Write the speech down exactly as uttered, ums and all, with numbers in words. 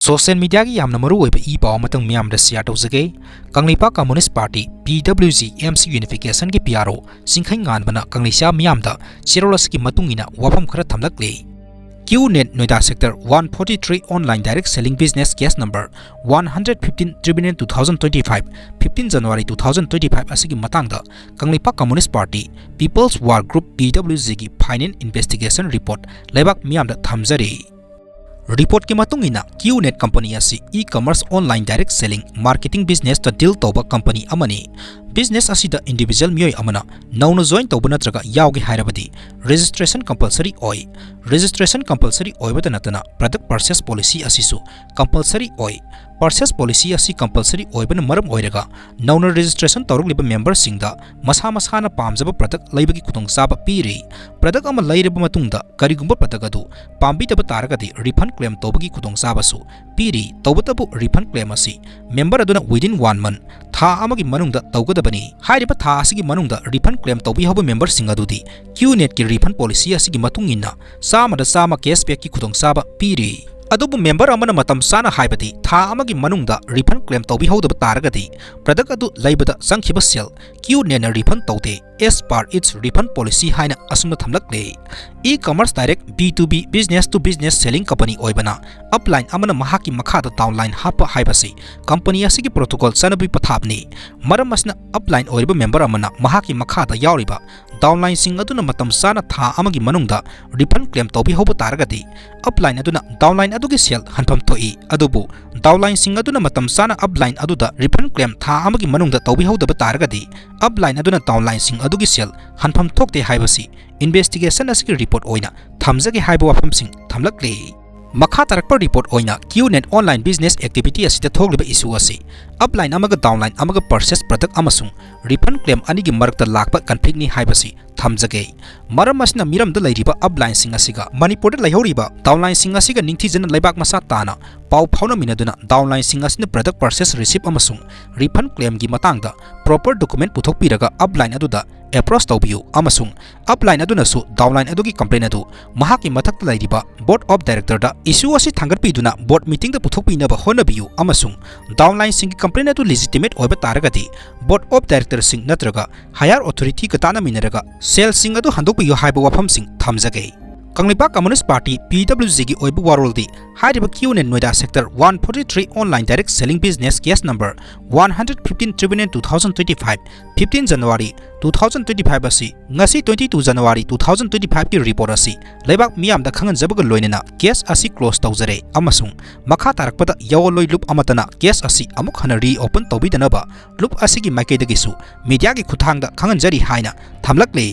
Social mediaꯒꯤ ꯌꯥꯝꯅ ꯃꯔꯨ ꯑꯣꯏꯕ ꯏ ꯄꯥꯎ ꯑꯃꯇꯪ ꯃꯤꯌꯥꯝꯗ share ꯇꯧꯖꯒꯦ꯫ Kangleipak Communist Party, P W G, M C unificationꯒꯤ P R O ꯆꯤꯡꯈꯩ ꯉꯥꯟꯕꯅ ꯀꯪꯂꯩꯁꯥ ꯃꯤꯌꯥꯝꯗ ꯆꯦꯔꯣꯜ ꯑꯁꯤꯒꯤ ꯃꯇꯨꯡ ꯏꯟꯅ ꯋꯥꯐꯝ ꯈꯔ ꯊꯝꯂꯛꯂꯤ꯫ QNet Noida Sector one forty three online direct selling business case number one hundred fifteen tribunal two thousand twenty five, fifteen January two thousand twenty five ꯑꯁꯤꯒꯤ ꯃꯇꯥꯡꯗ Kangleipak Communist Party, People's War Group, P W G ꯒꯤ final investigation report ꯂꯩꯕꯥꯛ ꯃꯤꯌꯥꯝꯗ ꯊꯝꯖꯔꯤ꯫ Reportꯀꯤ ꯃꯇꯨꯡ ꯏꯟꯅ, QNet company ꯑꯁꯤ e-commerce online direct selling marketing businessꯇ deal ꯇꯧꯕ company ꯑꯃꯅꯤ꯫ Business ꯑꯁꯤꯗ individual ꯃꯤꯑꯣꯏ ꯑꯃꯅ ꯅꯧꯅ join ꯇꯧꯕ ꯅꯠꯇ꯭ꯔꯒ ꯌꯥꯎꯒꯦ ꯍꯥꯏꯔꯕꯗꯤ registration compulsory ꯑꯣꯏ꯫ Registration compulsory ꯑꯣꯏꯕꯇ ꯅꯠꯇꯅ product purchase policy ꯑꯁꯤꯁꯨ compulsory ꯑꯣꯏ꯫ Purchase policy ꯑꯁꯤ compulsory ꯑꯣꯏꯕꯅ ꯃꯔꯝ ꯑꯣꯏꯔꯒ ꯅꯧꯅ registration ꯇꯧꯔꯛꯂꯤꯕ memberꯁꯤꯡꯗ ꯃꯁꯥ ꯃꯁꯥꯅ ꯄꯥꯝꯖꯕ product ꯂꯩꯕꯒꯤ ꯈꯨꯗꯣꯡꯆꯥꯕ ꯄꯤꯔꯤ꯫ Product ꯑꯃ ꯂꯩꯔꯕ ꯃꯇꯨꯡꯗ ꯀꯔꯤꯒꯨꯝꯕ product ꯑꯗꯨ ꯄꯥꯝꯕꯤꯗꯕ ꯇꯥꯔꯒꯗꯤ refund claim ꯇꯧꯕꯒꯤ ꯈꯨꯗꯣꯡꯆꯥꯕꯁꯨ ꯄꯤꯔꯤ꯫ ꯇꯧꯕꯇꯕꯨ refund claim ꯑꯁꯤ member ꯑꯗꯨꯅ within one month, ꯊꯥ ꯑꯃꯒꯤ ꯃꯅꯨꯡꯗ ꯇꯧꯒꯗꯕꯅꯤ꯫ ꯍꯥꯏꯔꯤꯕ ꯊꯥ ꯑꯁꯤꯒꯤ ꯃꯅꯨꯡꯗ refund claim ꯇꯧꯕꯤꯍꯧꯕ memberꯁꯤꯡ ꯑꯗꯨꯗꯤ QNetꯀꯤ refund policy ꯑꯁꯤꯒꯤ ꯃꯇꯨꯡ ꯏꯟꯅ ꯆꯥꯝꯃꯗ ꯆꯥꯝꯃ cashbackꯀꯤ ꯈꯨꯗꯣꯡꯆꯥꯕ ꯄꯤꯔꯤ꯫ ꯑꯗꯨꯕꯨ member ꯑꯃꯅ ꯃꯇꯝ ꯆꯥꯅ, ꯍꯥꯏꯕꯗꯤ ꯊꯥ ꯑꯃꯒꯤ ꯃꯅꯨꯡꯗ refund claim ꯇꯧꯕꯤꯍꯧꯗꯕ ꯇꯥꯔꯒꯗꯤ product ꯑꯗꯨ ꯂꯩꯕꯗ ꯆꯪꯈꯤꯕ ꯁꯦꯜ QNetꯅ refund ꯇꯧꯗꯦ, as per its refund policy ꯍꯥꯏꯅ ꯑꯁꯨꯝꯅ ꯊꯝꯂꯛꯂꯦ꯫ E-commerce direct B two B, business to business selling company ꯑꯣꯏꯕꯅ upline ꯑꯃꯅ ꯃꯍꯥꯛꯀꯤ ꯃꯈꯥꯗ downline ꯍꯥꯞꯄ ꯍꯥꯏꯕꯁꯤ company ꯑꯁꯤꯒꯤ protocol ꯆꯠꯅꯕꯤ ꯄꯊꯥꯞꯅꯤ꯫ ꯃꯔꯝ ꯑꯁꯤꯅ upline ꯑꯣꯏꯔꯤꯕ member ꯑꯃꯅ ꯃꯍꯥꯛꯀꯤ ꯃꯈꯥꯗ ꯌꯥꯎꯔꯤꯕ downlineꯁꯤꯡ ꯑꯗꯨꯅ ꯃꯇꯝ ꯆꯥꯅ ꯊꯥ ꯑꯃꯒꯤ ꯃꯅꯨꯡꯗ refund claim ꯇꯧꯕꯤꯍꯧꯕ ꯇꯥꯔꯒꯗꯤ upline ꯑꯗꯨꯅ downline ꯑꯗꯨꯒꯤ ꯁꯦꯜ ꯍꯟꯐꯝ ꯊꯣꯛꯏ꯫ ꯑꯗꯨꯕꯨ downlineꯁꯤꯡ ꯑꯗꯨꯅ ꯃꯇꯝ ꯆꯥꯅ upline ꯑꯗꯨꯗ refund claim ꯊꯥ ꯑꯃꯒꯤ ꯃꯅꯨꯡꯗ ꯇꯧꯕꯤꯍꯧꯗꯕ ꯇꯥꯔꯒꯗꯤ upline ꯑꯗꯨꯅ downlineꯁꯤꯡ ꯑꯗꯨꯒꯤ ꯁꯦꯜ ꯍꯟꯐꯝ ꯊꯣꯛꯇꯦ ꯍꯥꯏꯕꯁꯤ investigation ꯑꯁꯤꯒꯤ report ꯑꯣꯏꯅ ꯊꯝꯖꯒꯦ ꯍꯥꯏꯕ ꯋꯥꯐꯝꯁꯤꯡ ꯊꯝꯂꯛꯂꯤ꯫ ꯃꯈꯥ ꯇꯥꯔꯛꯄ report ꯑꯣꯏꯅ QNet online business activity ꯑꯁꯤꯗ ꯊꯣꯛꯂꯤꯕ issue ꯑꯁꯤ upline ꯑꯃꯒ downline ꯑꯃꯒ purchase product ꯑꯃꯁꯨꯡ refund claim ꯑꯅꯤꯒꯤ ꯃꯔꯛꯇ ꯂꯥꯛꯄ conflictꯅꯤ ꯍꯥꯏꯕꯁꯤ ꯊꯝꯖꯒꯦ꯫ ꯃꯔꯝ ꯑꯁꯤꯅ ꯃꯤꯔꯝꯗ ꯂꯩꯔꯤꯕ uplineꯁꯤꯡ ꯑꯁꯤꯒ ꯃꯅꯤꯄꯨꯔꯗ ꯂꯩꯍꯧꯔꯤꯕ downlineꯁꯤꯡ ꯑꯁꯤꯒ ꯅꯤꯡꯊꯤꯖꯅ ꯂꯩꯕꯥꯛ ꯃꯁꯥ ꯇꯥꯅ ꯄꯥꯎ ꯐꯥꯎꯅꯃꯤꯟꯅꯗꯨꯅ downlineꯁꯤꯡ ꯑꯁꯤꯅ product purchase receipt ꯑꯃꯁꯨꯡ refund claimꯒꯤ ꯃꯇꯥꯡꯗ proper document ꯄꯨꯊꯣꯛꯄꯤꯔꯒ upline ꯑꯗꯨꯗ approach ꯇꯧꯕꯤꯌꯨ ꯑꯃꯁꯨꯡ upline ꯑꯗꯨꯅꯁꯨ downline ꯑꯗꯨꯒꯤ complaint ꯑꯗꯨ ꯃꯍꯥꯛꯀꯤ ꯃꯊꯛꯇ ꯂꯩꯔꯤꯕ Board of Director the issue ꯑꯁꯤ ꯊꯥꯡꯒꯠꯄꯤꯗꯨꯅ board meeting ꯗ ꯄꯨꯊꯣꯛꯄꯤꯅꯕ ꯍꯣꯠꯅꯕꯤꯌꯨ ꯑꯃꯁꯨꯡ downline ꯁꯤꯡꯒꯤ complaint ꯑꯗꯨ legitimate ꯑꯣꯏꯕ ꯇꯥꯔꯒꯗꯤ Board of Director ꯁꯤꯡ ꯅꯠꯇ꯭ꯔꯒ higher authority ꯒ ꯇꯥꯟꯅꯃꯤꯟꯅꯔꯒ ꯁꯦꯜꯁꯤꯡ ꯑꯗꯨ ꯍꯟꯗꯣꯛꯄꯤꯌꯨ ꯍꯥꯏꯕ ꯋꯥꯐꯝꯁꯤꯡ ꯊꯝꯖꯒꯦ꯫ Kangleipak Communist Party, P W G ꯒꯤ ꯑꯣꯏꯕ ꯋꯥꯔꯣꯜꯗꯤ ꯍꯥꯏꯔꯤꯕ Q N Noida Sector one forty three online direct selling business case number one hundred fifteen two thousand twenty-five, fifteen January two thousand twenty-five ꯑꯁꯤ ꯉꯁꯤ twenty two January two thousand twenty-five ꯀꯤ report ꯑꯁꯤ ꯂꯩꯕꯥꯛ ꯃꯤꯌꯥꯝꯗ ꯈꯪꯍꯟꯖꯕꯒ ꯂꯣꯏꯅꯅ case ꯑꯁꯤ close ꯇꯧꯖꯔꯦ ꯑꯃꯁꯨꯡ ꯃꯈꯥ ꯇꯥꯔꯛꯄꯗ ꯌꯥꯑꯣꯟꯂꯣꯏ ꯂꯨꯞ ꯑꯃꯠꯇꯅ case ꯑꯁꯤ ꯑꯃꯨꯛ ꯍꯟꯅ reopen ꯇꯧꯕꯤꯗꯅꯕ ꯂꯨꯞ ꯑꯁꯤꯒꯤ ꯃꯥꯏꯀꯩꯗꯒꯤꯁꯨ media ꯒꯤ ꯈꯨꯠꯊꯥꯡꯗ ꯈꯪꯍꯟꯖꯔꯤ ꯍꯥꯏꯅ ꯊꯝꯂꯛꯂꯤ꯫